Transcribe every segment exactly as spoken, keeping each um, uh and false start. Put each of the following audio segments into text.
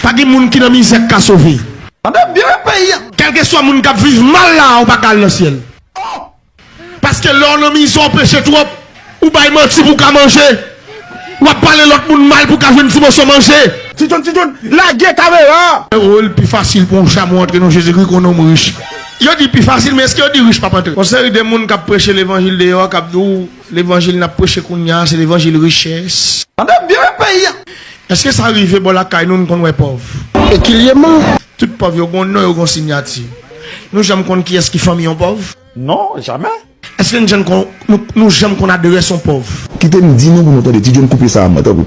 Pa gen moun ki nan mizè k ka sove. Tande byen peyi a. Kèlkeswa moun k ap viv mal la, ou pa ka al nan syèl. Paske lè w nan mizè, w preche twòp, ou bay manti pou w ka manje, w ap pale lòt moun mal pou w ka jwenn ti moso manje. Ti John, Ti John, lage kamera! O, l pi fasil pou yon chamou antre nan Jezikri ke yon nonm rich. Yo di pi fasil, men èske yo di rich p ap antre? Yon seri de moun k ap preche levanjil deyò, k ap di w levanjil n ap preche kounye a, se levanjil richès. Tande byen peyi a. Èske sa rive bò lakay nou, n konn wè pòv? Ekilyèman. Tout pòv yo gon non, yo gon siyati. Nou janm konn kiyès ki fanmi yon pòv? Non, jamè. Èske n janm konn, nou, nou janm konn adrès yon pòv? Kite m di nou pou nou tande, Ti John koupe sa a, mwen, tanpri.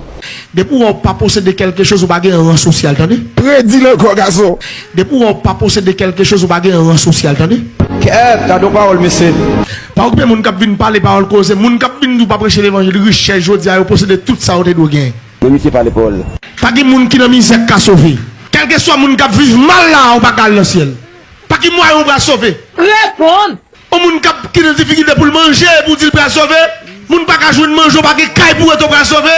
Depi w wè w pa posede kèlke choz, ou pa gen ran sosyal, tande? Redi l ankò, gason. Depi w wè w pa posede kèlke choz, ou pa gen ran sosyal, tande? Kèt, gade yon pawòl, mesye. Pa okipe moun k ap vin pale pawòl koze, moun k ap vin di w pa preche levanjil richès, jodi a yo posede tout sa yo te dwe gen. Men misye pale pawòl. Pa gen moun ki nan mizè k ka sove. Kèlkeswa moun k ap viv mal la, ou pa ka al nan syèl. Pa ki mwayen ou pral sove? Reponn! Yon moun k ap ki nan difikilte pou l manje, epi w di l pral sove. Moun pa ka jwenn manje, w pa gen kay pou w rete, w pral sove.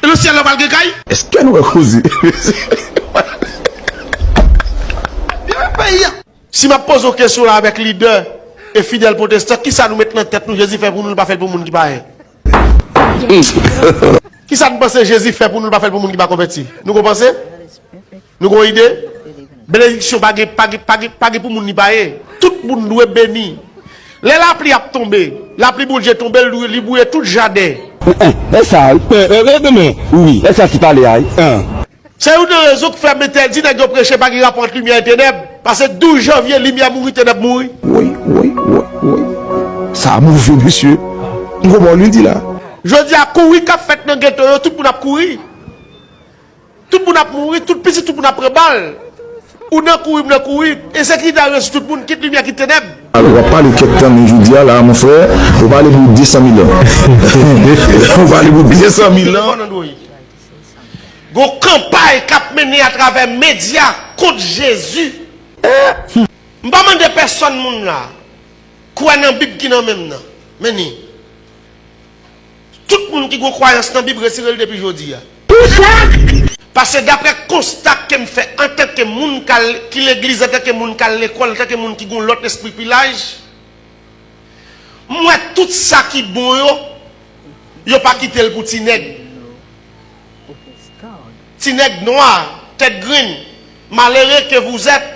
E nan syèl la w pral gen kay? Èske nou wè koze? Byen peyi a. Si m ap poze w kesyon la avèk lidè e fidèl pwotestan, kisa nou met nan tèt nou Jezi fè pou nou, l pa fè l pou moun ki payen? Kisa n panse Jezi fè pou nou, l pa fè l pou moun ki pa konvèti? Nou gon panse? Nou gon ide? Benediksyon pa gen, pa gen, pa gen, pa gen pou moun li payen. Tout moun dwe beni. Lè lapli ap tonbe, lapli Bondye tonbe, li, li bouye tout jaden. Eh, eh, e sa, wi. Eh, eh, eh, men, wi. E sa ki pale a, wi. Ah. Se youn nan rezon k fè m entèdi nèg yo preche pa gen rapò ant limyè e tenèb. Pase douz janvye, limyè mouri, tenèb mouri. Woy, woy, woy, woy. Sa move, mesye. M konprann li di la. Jodi a, kouri k ap fèt nan geto yo, tout moun ap kouri. Tout moun ap mouri, tout pitit, tout moun ap pran bal. Ou nan kouri, m nan kouri. Ensekirite a rive sou tout moun, kit limyè, kit tenèb. Alò, w ap pale kèk tan, men jodi a la, mon frè, ou pale pou de san mil an. Ou pale pou de san mil an. Gon kanpay k ap mennen atravè medya kont Jezi. M pa mande pèsonn moun la kwè nan Bib ki nan men m nan. Men ni. Tout moun ki gon kwayans nan Bib, retire l depi jodi a. Pase daprè konsta ke m fè antanke moun k al, ki legliz, antanke moun k al lekòl, antanke moun ki gon lòt espri pi laj, m wè tout sa ki bon yo, yo pa kite l pou ti nèg. Ti nèg nwa, tèt grenn, malere ke vous êtes,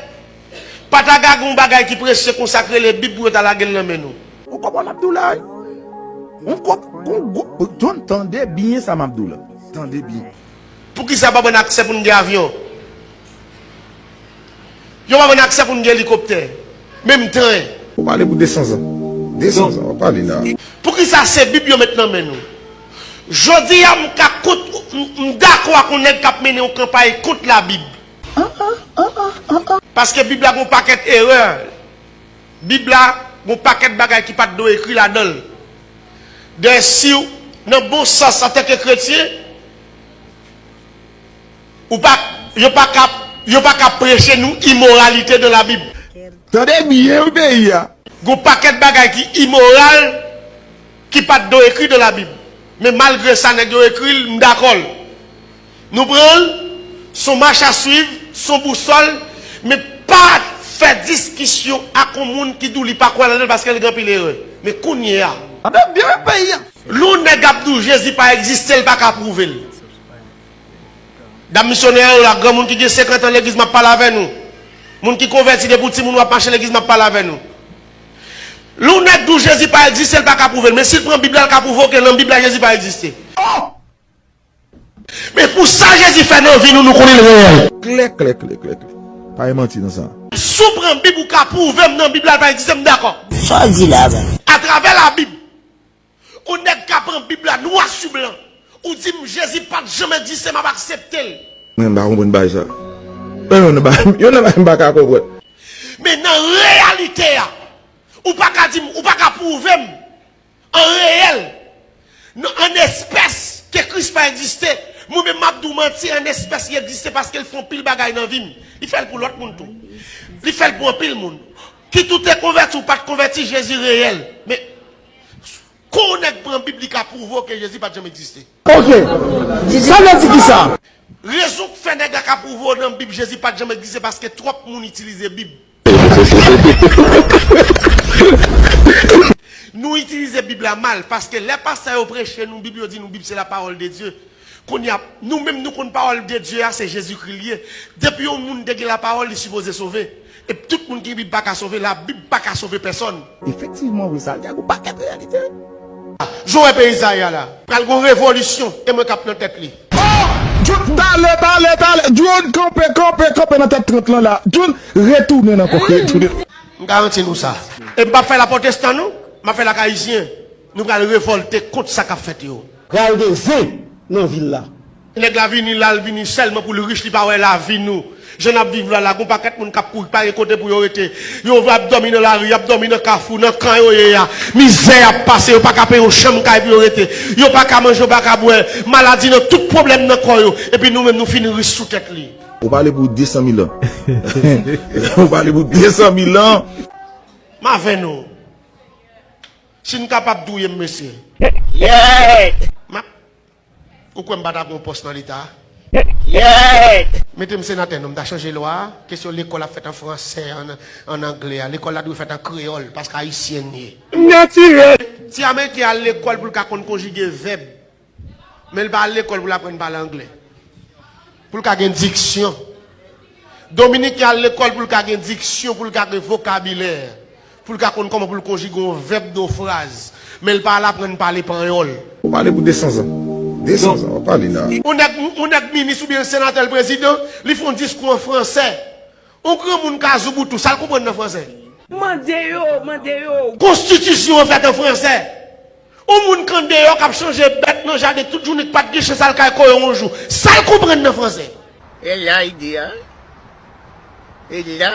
pa ta ka gen yon bagay ki presye konsa k rele Bib pou yo ta lage l nan men nou. Ou konprann m ap di w la, wi? Ou konp-, ou, ou, John, tande byen sa m ap di w la. Tande byen. Poukisa yo pa ban n aksè pou n gen avyon? Yo pa ban n aksè pou n gen elikoptè, menm tren. Ou pale pou de san zan. De san zan, w ap pale la. Poukisa se Bib yo met nan men nou? Jodi a, m ka kont, m, m dakò ak yon nèg k ap mennen yon kanpay kont Labib. Paske Bib la gon pakèt erè. Bib la gon pakèt bagay ki pa t dwe ekri ladan l. Dayè, si w, nan bon sans, antanke kretyen, ou pa, yo pa ka, yo pa ka preche nou imoralite dans la Bible. Tande byen, wi, peyi a. Gon pakèt bagay ki imoral, ki pa t dwe ekri dans la Bible. Men malgre sa, nèg yo ekri l, m dakò l. Nou pran l, s on mach a swiv, s on bousòl, men pa fè diskisyon ak yon moun ki di w li pa kwè ladan l paske l gen anpil erè. Men kounye a. Tande byen, wi, peyi a. Lè yon nèg ap di w Jezi pa egziste, l pa ka pwouve l. Dam misyonè yo la, granmoun ki gen senkant an legliz, m ap pale avè nou. Moun ki konvèti depi w timoun, w ap mache legliz, m ap pale avè nou. Lè yon nèg di w Jezi pa egziste, l pa ka pwouve l. Men si l pran Bib la, l ka pwouve w ke nan Bib la, Jezi pa egziste. Men pou sa Jezi fè nan vi nou, nou konnen l reyèl. Klè, klè, klè, klè, klè. Pa gen manti nan sa. Si w pran Bib, ou ka pwouve m nan Bib la, l pa egziste, m dakò. Sa w di la, menm? Atravè Labib. Yon nèg ka pran Bib la nwa sou blan. Ou di m Jezi pa t janm egziste, m ap aksepte l. Mwen m pa konprann bagay sa. Mwen menm nan bagay, youn nan bagay m pa ka konprann. Men nan reyalite a, ou pa ka di m, ou pa ka pwouve m an reyèl, nan, an espès ke Kris pa egziste. Mwen menm m ap di w manti, an espès li egziste paske l fè anpil bagay nan vi m. Li fè l pou lòt moun tou. Li fè l pou anpil moun. Kit ou te konvèti ou pa t konvèti, Jezi reyèl. Men Kon yon nèg pran Bib, li ka pwouve w ke Jezi pa t janm egziste. Ok. Sa vle di kisa? Rezon k fè nèg la ka pwouve w nan Bib Jezi pa t janm egziste, paske twòp moun itilize Bib. Nou itilize Bib la mal, paske lè pastè yo preche nou Bib, yo di nou Bib se la parole de Dieu. Kounye a, nou menm nou konn pawòl de Dye a, se Jezikri l ye. Depi yon moun te gen lapawòl, li sipoze sove. E tout moun ki gen Bib pa ka sove, Labib pa ka sove pèsòn. Efektivman, wi, sa gen yon pakèt reyalite. Jan w wè peyi sa ye a la, pral gen yon revolisyon, e mwen k ap nan tèt li. Oh! John, talè, talè, talè. John, kanpe, kanpe, kanpe nan tèt trant lan la. John, retounen ankò, retounen. M garanti nou sa. E m p ap fè l ak pwotestan, non. M ap fè l ak Ayisyen. Nou pral revòlte kont sa k ap fèt yo. Pral gen zen nan vil la. Nèg la vini la, l vini sèlman pou l rich, li pa wè lavi nou. Jan n ap viv la, la, gon pakèt moun k ap kouri, pa gen kote pou yo rete. Yo ap dòmi nan lari, y ap dòmi nan kafou, nan kan yo ye a. Mizè y ap pase, yo pa ka peye yon chanm kay pou yo rete. Yo pa ka manje, yo pa ka bwè. Maladi nan tout pwoblèm nan kò yo. Epi nou menm, nou fin rich sou tèt li. Ou pale pou de san mil an. Ou pale pou de san mil an. M avè nou. Si n kapab touye m, mesye. Yeah! M ap Ou kwè m pa ta pran yon pòs nan Leta? Yeah! Mete m senatè non, m ta chanje lwa a. Kesyon lekòl ap fèt an fransè, an, an anglè a. Lekòl la dwe fèt an kreyòl, paske ayisyen n ye. Natirèl! Ti Ameriken al lekòl pou l ka konn konjige vèb. Men l pa al lekòl pou l aprann pale anglè. Pou l ka gen diksyon. Dominiken al lekòl pou l ka gen diksyon, pou l ka gen vokabilè, pou l ka konn kòman pou l konjige yon vèb nan yon fraz. Men l pa al aprann pale panyòl. Ou pale pou de san zan. De san zan, w ap pale la. Yon nèg, yon nèg minis oubyen senatè, l prezidan, li fè yon diskou an fransè. Yon granmoun Kazou Boutou, sa l konprann nan fransè? Mande yo, mande yo. Konstitisyon an fèt an fransè. Yon moun k andeyò k ap chanje bèt nan jaden tout jounen, k pa t gen chans al kay koyo yon jou. Sa l konprann nan fransè? E la ide a. E la.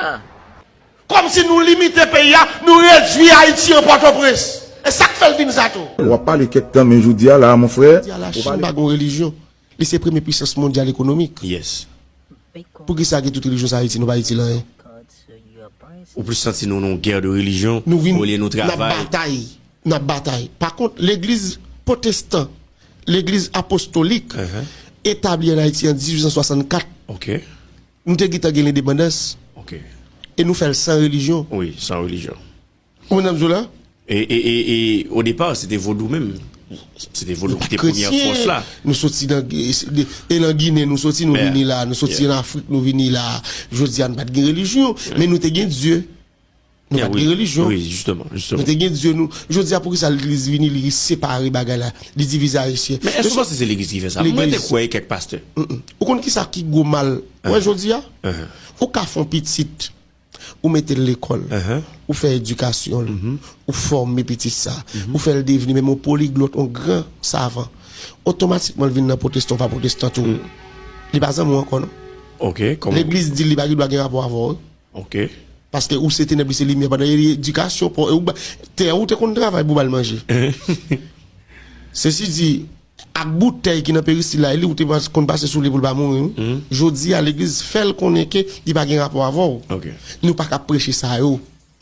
Kòmsi nou limite peyi a, nou redui Ayiti an Pòtoprens. E sa k fè l vin sa tou. W ap pale kèk tan, men jodi a la, mon frè. Jodi a la, Chin pa gen relijyon. Li se premye pisans mondyal ekonomik. Yes. Poukisa gen tout relijyon sa Ayiti, nou pa itil anyen? Ou plis santi nou nan yon gè de relijyon olye nou travay? N ap batay. N ap batay. Pa kont, legliz pwotestan, legliz apostolik, etabli ann Ayiti an dizuit san swasannkat. Ok. Nou te gentan gen lendepandans. Ok. E nou fè l san relijyon. Wi, san relijyon. Ou konprann sa m di w la? E, e, e, e, o depa, se te vodou menm. Se te vodou ki te premyè fòs la. Nou soti nan, e, e nan Ginen, nou soti, nou vini la. Nou soti an Afrik, nou vini la. Jodi a, nou pa t gen relijyon, men nou te gen Dye. Nou pa t gen relijyon. Wi, jisteman, jisteman. Nou te gen Dye, nou. Jodi a, poukisa legliz vini, li separe bagay la, li divize Ayisyen? Men èske w panse se legliz ki fè sa? Mwen te kwè e kèk pastè. Ou konn kisa ki gwo mal? Wè jodi a, ou ka fè yon pitit, ou mete l lekòl, ou fè edikasyon l, ou fòme pitit sa, ou fè l devni menm yon poliglòt, yon gran savan. Otomatikman, l vin nan pwotestan, ou pa pwotestan tou. Li pa zanmi w ankò, non. Ok, kòman? Legliz di l li pa gen dwa gen rapò avè w. Ok. Paske ou se tenèb, li se limyè. Pandan edikasyon pa w, e ou ba, tè ou te konn travay pou w ba l manje. Sesi di, ak bout tèy ki nan peristil la, e li ou te pas-, konn pase sou li pou l pa mouri, wi. Jodi a, legliz fè l konnen ke li pa gen rapò avè w. Ok. Nou pa ka preche sa yo.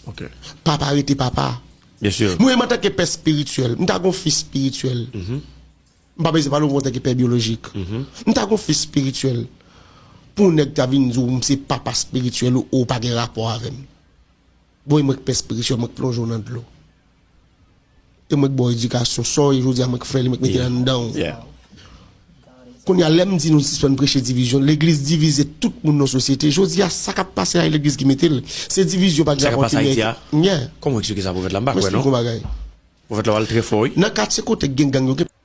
Ok. Papa rete papa. Byen si. Mwen menm antanke pè espirityèl, m ta gen yon fi espirityèl. M pa bezwen pale w antanke pè byolojik. M ta gen yon fi espirityèl. Pou yon nèg ta vin di w, "M se papa espirityèl ou, ou pa gen rapò avè m." Bon, e mwen k pè espirityèl, mwen k plonje w nan dlo. E mwen k ba w edikasyon, sa w ye jodi a, mwen k fè li, mwen k mete l anndan w. Kounye a, lè m di nou sispann preche divizyon, legliz divize tout moun nan sosyete. Jodi a, sa k ap pase a, e legliz ki mete l. Se divizyon pa gen rapò ki mete. Kòman w eksplike sa, pwofèt la? M pa kwè, non. Mwen eksplike w yon bagay. Pwofèt la pral trè fò, wi. Nan katye kote k gen gang yo, gen